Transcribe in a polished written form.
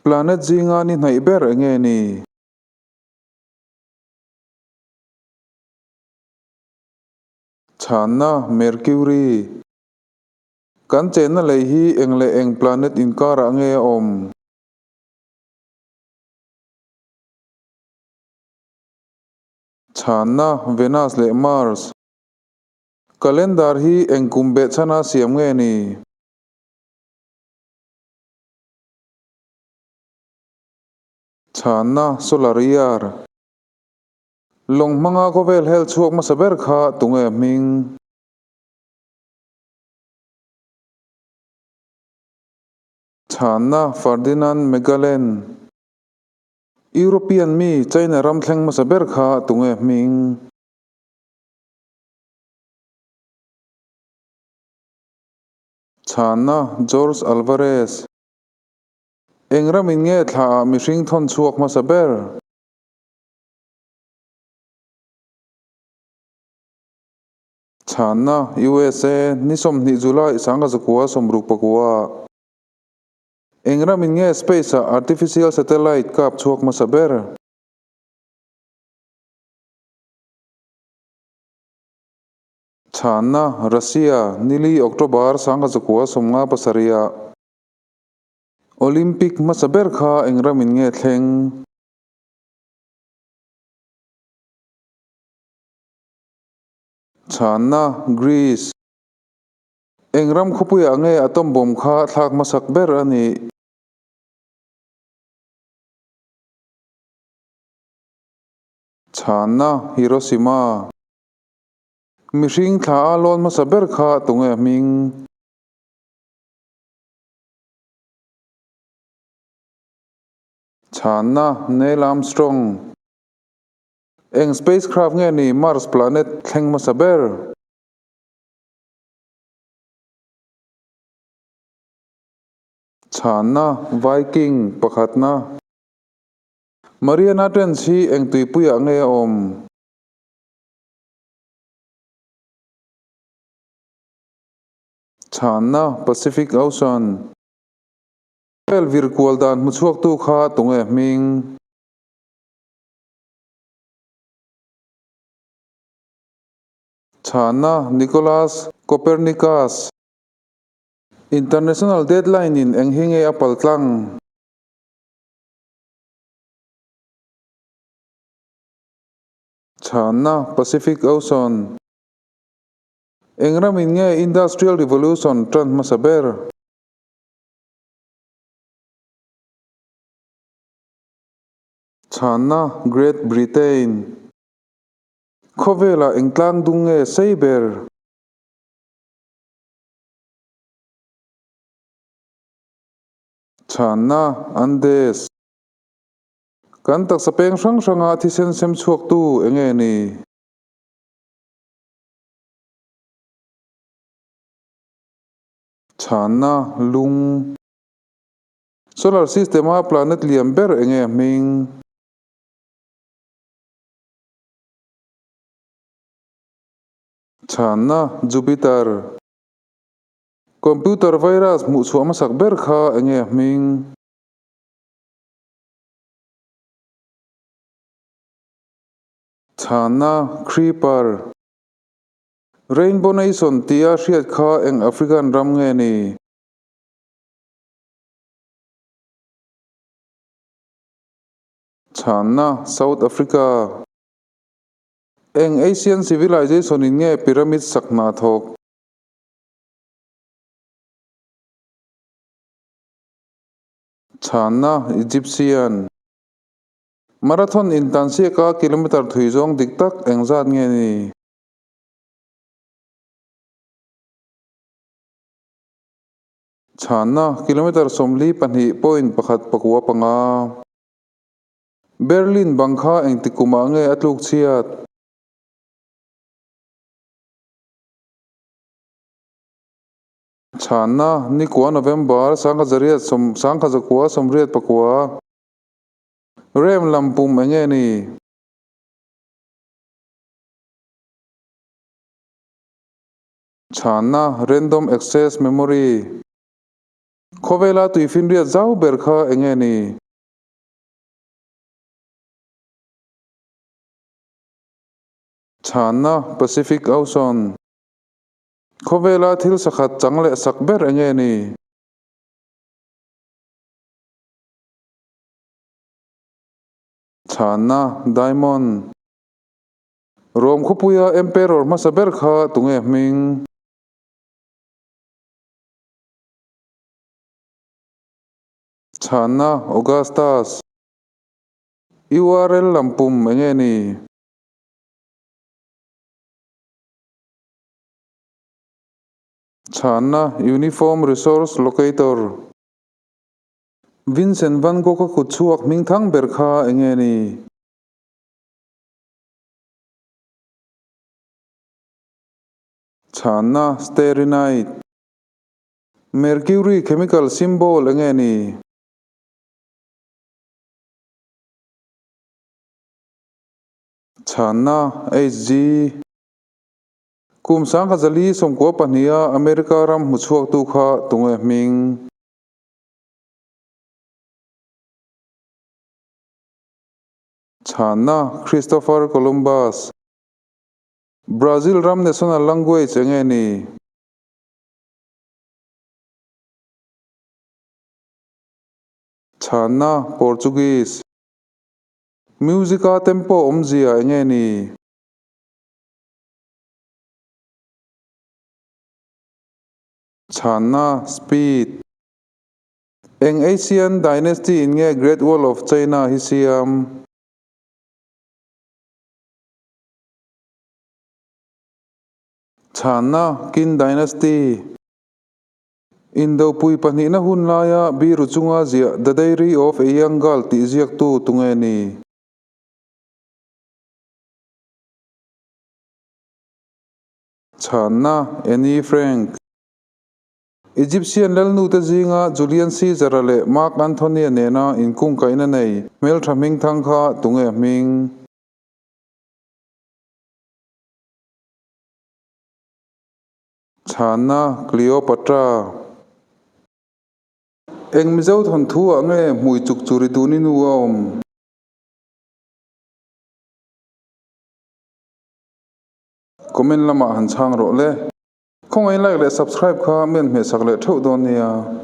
Planet zinga ni hnaih ber enge ni? Chhanna, Mercury. Kan chenna lei hi eng leh eng planet inkarah nge a awm? Chhanna, Venus leh Mars. Calendar hi eng kum behchhana siam nge ni? Chhanna, Solar year. Lawng hmanga khawvel hel chhuak hmasa ber kha tunge a hming? Chhanna, Ferdinand Magellan. European mi China ram thleng hmasa ber kha tunge a hming? Chhanna, George Alvarez. Eng ramin nge thlaah mihring thawn chhuak hmasa ber? Chhanna, USA, Ni 20 July 1964 Eng ramin nge space-ah artificial satellite kap chhuak hmasa ber? Chhanna, Russia, Nili October 1957 Olympic hmasa ber kha eng ramin nge thleng? Chhanna, Greece. Eng ram khawpuiah nge atom bomb kha thlak hmasak ber a nih? Chhanna, Hiroshima. Mihring thla a lawn hmasa ber kha tunge hming? Chhanna, Neil Armstrong. Eng spacecraft nge ni Mars planet thleng hmasa ber? Chhanna, Viking, pakhatna. Mariana Trench hi eng tuipuiah nge a awm? Chhanna, Pacific Ocean. Vel vir kual dan hmuchhuaktu kha tunge hming? Chhanna, Nicholas Copernicus. International Dateline in eng hi nge a pal tlang? Chhanna, Pacific Ocean. Eng ramin nge Industrial Revolution tan hmasa ber? Chhanna, Great Britain. Khawvelah eng tlang dung nge sei ber? Chhanna, Andes. Kan taksa peng hrang hranga thisen sem chhuaktu eng nge ni? Chhanna, Lung. Solar system-a planet lian ber eng nge a hming? Chhanna, Jupiter. Computer virus hmuh chhuah hmasak ber kha eng nge a hming? Chhanna, Creeper. Rainbow Nation tia hriat kha eng African ram nge ni? Chhanna, South Africa. Eng Asian civilization in nge pyramid sak hna thawk? Chhanna, Egyptian. Marathon intansiaka kilometer thui zawng dik tak engzat nge ni? Chhanna, Kilometre 42.1 15. Berlin bang kha engti kumah nge a tluk chhiat? Chhanna, Nikua November 1989. Rem lam pum enge ni? Chhanna, Random Access Memory. Khawvela tuifinriat zau ber kha eng nge ni? Chhanna, Pacific Ocean. Khawvela thil sakhat chang leh sak ber eng nge ni? Chhanna, Diamond. Rome khawpuia Emperor hmasa ber kha tunge hming? Chhanna, Augustus. URL lam pum eng nge ni? Chhanna, Uniform Resource Locator. Vincent van Gogh-a kut chhuak hming thang ber kha eng nge ni? Chhanna, Starry Night. Mercury chemical symbol eng nge ni? Chhanna, Hg. Kum 1992 America ram hmuchhuaktu kha tunge hming? Chhanna, Christopher Columbus. Brazil ram national language eng nge ni? Chhanna, Portuguese. Music-a tempo awmzia eng nge ni? Chhanna, Speed. Eng Asian dynasty in nge Great Wall of China hi siam? Chhanna, Qin dynasty. Indopui pahnihna hun laia biru chunga ziah The Diary of a Young Girl tih ziaktu tunge ni? Chhanna, Annie Frank. Egyptian lalnute zinga Julian Caesar-a leh Mark Anthony-a nena inkungkaihna nei hmeltha hmingthang kha tunge hming? Chhanna, Cleopatra. Eng Mizo thawnthu ah nge hmui chuk churi dun i nu a awm? Comment lamah han chhang rawh le. Khawngaih like leh subscribe kha mian hmehsak leh theuh dawn nia.